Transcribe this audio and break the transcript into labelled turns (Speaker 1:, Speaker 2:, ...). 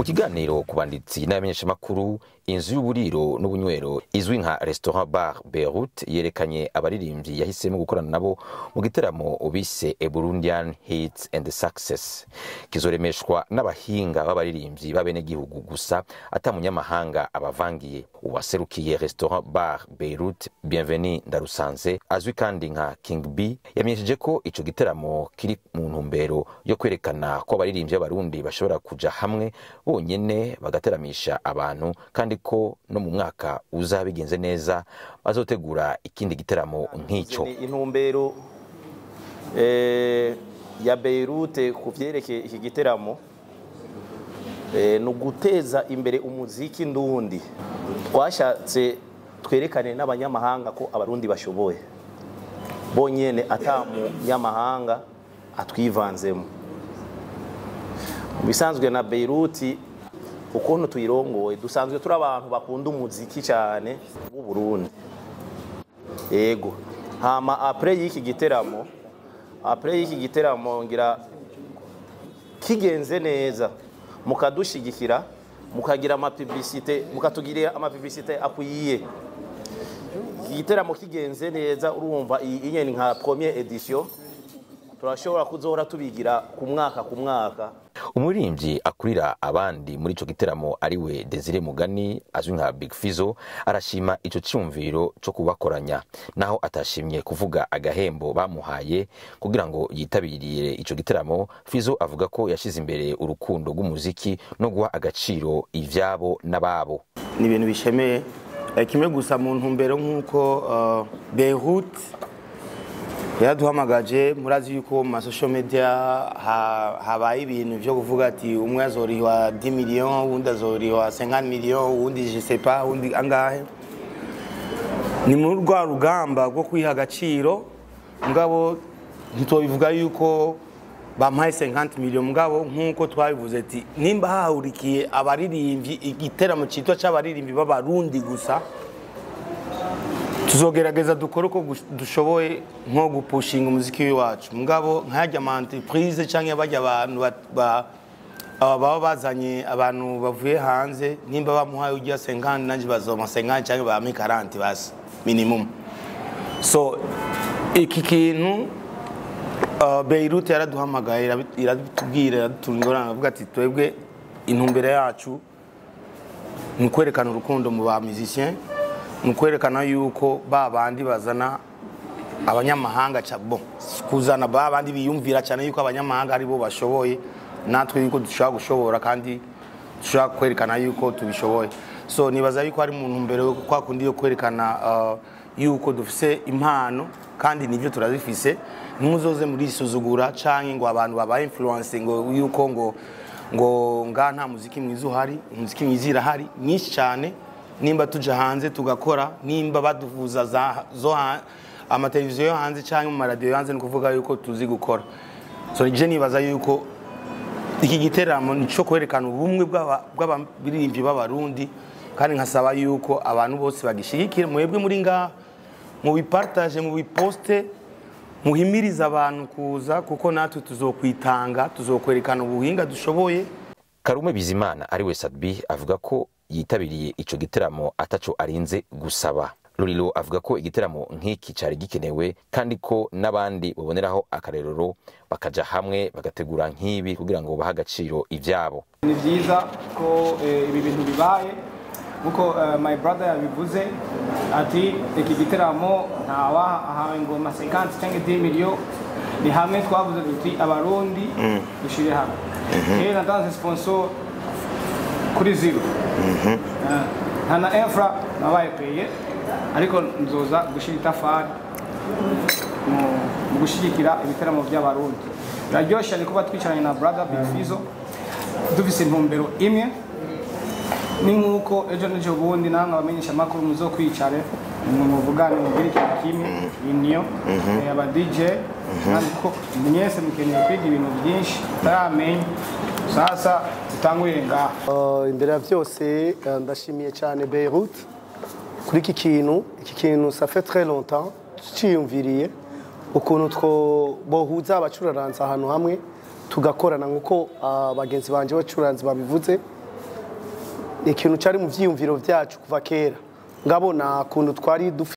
Speaker 1: Kiganiro ku banditsi n'abamenyeshamakuru, inzu y'uburiro n'ubunywero izwi nka Restaurant Bar Beirut yerekanye abaririmbyi yahisemo gukorana nabo mu giteramo bise A Burundian Hits and Success, kizoremeshwa n'abahinga b'abaririmbyi b'abenegihugu gusa, ata munyamahanga abavangiye. Uwaserukiye Restaurant Bar Beirut, Bienvenu Ndarusanze, azwi kandi nka King B, yamenyesheje ko ico giteramo kiri mu ntumbero yo kwerekana ko abaririmbyi b'Abarundi bashobora kuja hamwe bonyene bagateramisha abantu, kandi ko no mu mwaka uza bigenze neza bazotegura ikindi giteramo nk'ico.
Speaker 2: Intumbero ya Beirut ku vyerekeye iki giteramo ni uguteza imbere umuziki ndundi. Twashatse twerekane n'abanyamahanga ko Abarundi bashoboye bonyene, ata munyamahanga atwivanzemo. Mu bisanzwe na Beirut ukuntu tuyirongoye, dusanzwe turi abantu bakunda umuziki cyane w'u Burundi. Yego, hama après y'iki giteramo ngira kigenze neza, mukadushigikira, mukagira ama publicité, mukatugirira ama publicité akwiye, iki giteramo kigenze neza, urumva iyi nyene nka première édition, turashobora kuzohora tubigira ku mwaka ku mwaka.
Speaker 1: Umuririmbyi akurira abandi muri ico giteramo, ariwe Desire Mugani azwi nka Big Fizzo, arashima ico cyumviro co kubakoranya, naho atashimye kuvuga agahembo bamuhaye kugira ngo yitabirire ico giteramo. Fizzo avuga ko yashize imbere urukundo rw'umuziki no guha agaciro ivyabo n'ababo.
Speaker 3: Ni ibintu bishemeye. Kimwe gusa, mu ntumbero nk'uko Beirut yaraduhamagaje, murazi yuko mu ma social media habaye ibintu vyo kuvuga ati umwe azorihwa 10 millions, uwundi azorihwa 50 millions, uwundi je sais pas, uwundi angahe. Ni muri rwa rugamba rwo kwiha agaciro. Mugabo ntitwobivuga yuko bampaye 50 millions, mugabo nk'uko twabivuze ati nimba hahurikiye abaririmbyi, igiteramo cyitwa c'abaririmbyi b'Abarundi gusa, tuzogerageza dukore uko dushoboye nko gupushinga umuziki w'iwacu. Mugabo nk'ajya ama entreprise canke bajya abantu aba baba bazanye abantu bavuye hanze, nimba bamuhaye ujya 50, nanje bazoma 50 canke bampe 40 basi minimum. So iki kintu Beirut yaraduhamagaye, iratubwira, iradutungura, avuga ati twebwe intumbero yacu ni ukwerekana urukundo mu ba musicien, ni ukwerekana yuko ba bandi bazana abanyamahanga ca bon kuzana ba bandi biyumvira cyane yuko abanyamahanga ari bo bashoboye, natwe yuko dushobora gushobora kandi dushobora kwerekana yuko tubishoboye. So nibaza yuko ari mu ntumbero yo kwa kundi yo kwerekana yuko dufise impano, kandi nivyo turazifise. Ntimuzoze murisuzugura canke ngo abantu babaye influence ngo yuko ngo nga nta muziki mwiza uhari. Umuziki mwiza irahari myinshi cyane, nimba tuja hanze tugakora, nimba baduvuza za zo amateleviziyo yo hanze cyangwa mu maradiyo yo hanze, ni ukuvuga yuko tuzi gukora. So je nibaza yuko iki giteramo ni cyo kwerekana ubumwe bw'abaririmbyi b'Abarundi, kandi nkasaba yuko abantu bose bagishigikira. Mwebwe muri ngaha mubipartage, mubiposte, muhimirize abantu kuza, kuko natwe tuzokwitanga, tuzokwerekana ubuhinga dushoboye.
Speaker 1: Karume Bizimana ariwe Sadbi avuga ko yitabiriye ico giteramo ataco arinze gusaba. Lolilo avuga ko igiteramo nk'iki cari gikenewe, kandi ko n'abandi baboneraho akarerero bakaja hamwe bagategura nk'ibi kugira ngo bahe agaciro ivyabo.
Speaker 4: Ni byiza ko ibi bintu bibaye nkuko my brother yabivuze ati iki giteramo ntawahawe ingoma 50 cyangwa 10 million. Ni hamwe twavuze duti Abarundi dushire hamwe. Kera natanze sponsor kuri zero, nta na infra nabaye payé, ariko nzoza gushira itafari mu gushyigikira ibiteramo by'Abarundi. Biraryoshye ni kuba twicaranye na brother Big Fizzo, dufise intumbero imwe. Ni nk'uko ejo n'ejo bundi namwe abamenyesha amakuru muzo kwicare muvugane, mubwire ikintu kimwe union aba DJ, kandi ko mwese mukeneye kwiga ibintu byinshi utaramenya. Sasa dutangurire ngaha.
Speaker 5: Imbere ya byose, ndashimiye cyane Beirut kuri iki kintu. Iki kintu ça fait très longtemps tuciyumviriye ukuntu two bohuza abacuraranzi ahantu hamwe tugakorana, nk'uko bagenzi banje b'abacuranzi babivuze. Ni ikintu cyari mu vyiyumviro vyacu kuva kera, ngabona kuntu twari dufite.